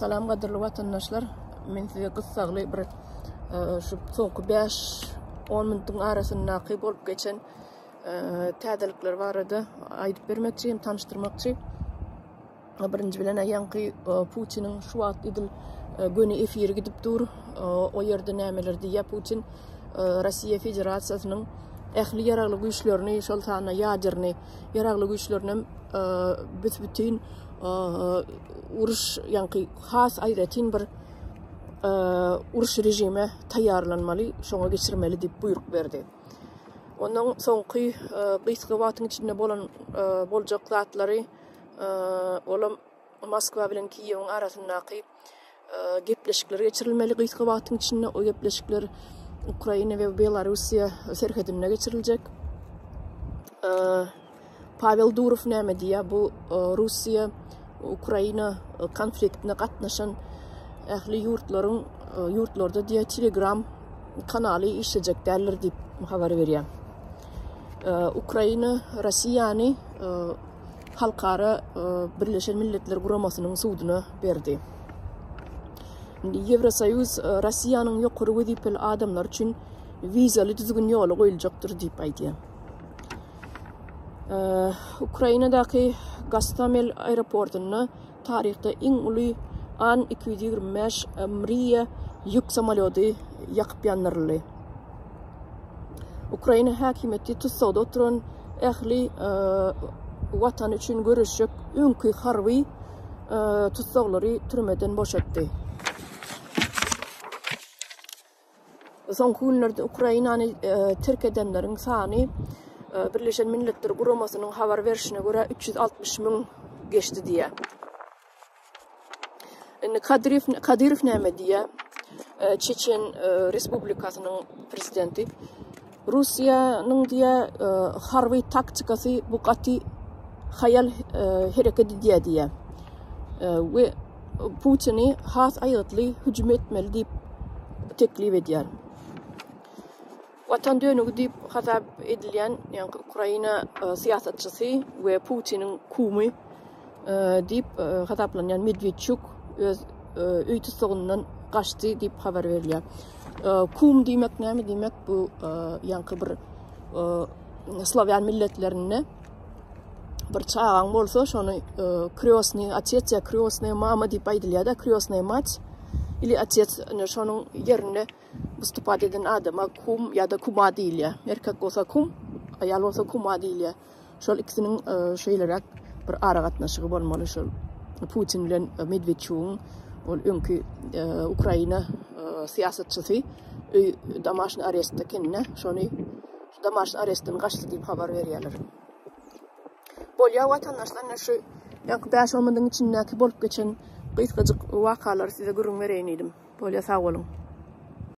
Salam gadyrly watandaşlar. Men size gyssagly bir e, şu soňky 5-10 minutyň arasyndaky bolup geçen e, täzelikler barada aýdyp bermekçi hem tanyşdyrmakçy. Birinji bilen ýaňky e, Putiniň şu wagt edil göni efiri gidip dur. O ýerde nämeler diýýär Putin? Russiýa Federasiýasynyň ähli ýaragly güýçlerini, şol sanda ýaderni ýaragly güýçlerini hem büs-bütin uruş, ýaňky has aýratyn bir uruş režime taýýarlanmaly, şoňa geçirmeli diýip buýruk berdi. Ondan soňky gysga wagtyň içinde bolan boljak zatlary olam Moskwa bilen Kiýewiň arasyndaky gepleşikler geçirilmeli gysga wagtyň içinde. O gepleşikler Ukraina we Belarussiýa serhedinde geçiriljek. Pawel Durow näme diýýär? Bu Russiýa Ukraina konfliktine gatnaşan ähli ýurtlaryň ýurtlarda diýýär Telegram kanaly işlejek däldir diýip habar berýär. Ukraina Russiýany Halkara Birleşen Milletler Guramasynyň suduna berdi. Indi Ýewrosoýuz Russiýanyň ýokary wezipeli adamlary üçin wizaly düzgün ýola goýuljakdyr diýip aýdýar. Ukrainadaky Gostomel aeroportynda taryhda iň uly An-225 Mriya ýük samolýody ýakyp ýandyryldy. Ukraina häkimiýeti tussagda oturan ähli Watany üçin göreşjek öňki harby tussaglary türmeden boşatdy. Soňky günlerde Ukrainany terk edenleriň sany Birleşen Milletler Guramasynyň habar berşine görä 360 müň geçdi diýýär. Indi Kadyrow Kadyrow näme diýýär? Çeçen Respublikasynyň prezidenti Russiýanyň diýýär harby taktikasy bu gaty haýal hereket edýär diýýär. We Putini has aýgytly hüjüm etmeli diýip teklip edýär. Watan dönügi diýip hasap edilýän, ýagny Ukraina e, syýasatçysy we Putiniň kumy e, diýip e, hasaplanýan Medwedçuk öz öý tussagyndan gaçdy diýip habar berilýär. Kum diýmek näme diýmek? Bu ýaňky bir slawýan milletlerinde bir çagaň bolsa şony krýosnyý otets ýa krýosnyý mama diýip aýdylýar-da, krýosnyý mать ili otets, ine şonuň ýerinde wystupать eden adama kum ýa-da kuma diýilýär. Erkek bolsa kum, aýal bolsa kuma diýilýär. Şol ikisiniň şeýleräk bir aragatnaşygy bolmaly şol Putin bilen Medwedçugyň ol öňki Ukraina syýasatçysy öý domaşny arestde ekende şony domaşny arestden gaçdy diýip habar berýärler. Bolýar watandaşlar ine şu ýaňky 5-10 minutyň içindäki bolup geçen gysgajyk wakalary size gürrüň bereýin diýdim. Bolýar sag boluň.